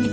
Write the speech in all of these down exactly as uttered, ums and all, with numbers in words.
Te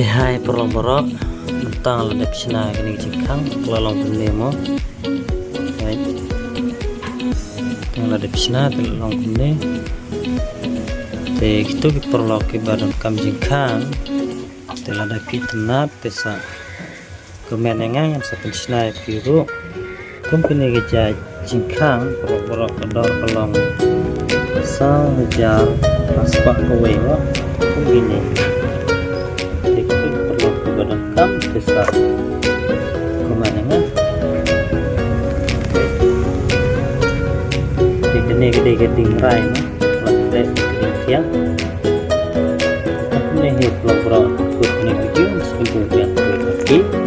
hai paralok baroh, mynta la dep shna kine ki jingkhang, la long kumne mo. Right. Te la dep shna, te la long kumne. Te kito ki paralok kiba donkam jingkhang, te lada phi itynnad, te sa comment ïa nga, ngan sa pynshna ïa phi ruh. Kum kine ki jait jingkhang, paralok baroh, ka dor ka long saw hajar phra spah kawei mo. Kum kine. Te kito ki paralok kiba donkam, te sa comment ïa nga. Te kane ka dei ka dieng rai mo. Ka dei ka dieng thiang. Te kane hi paralok baroh, kut kane ka video, sa kyntu biang.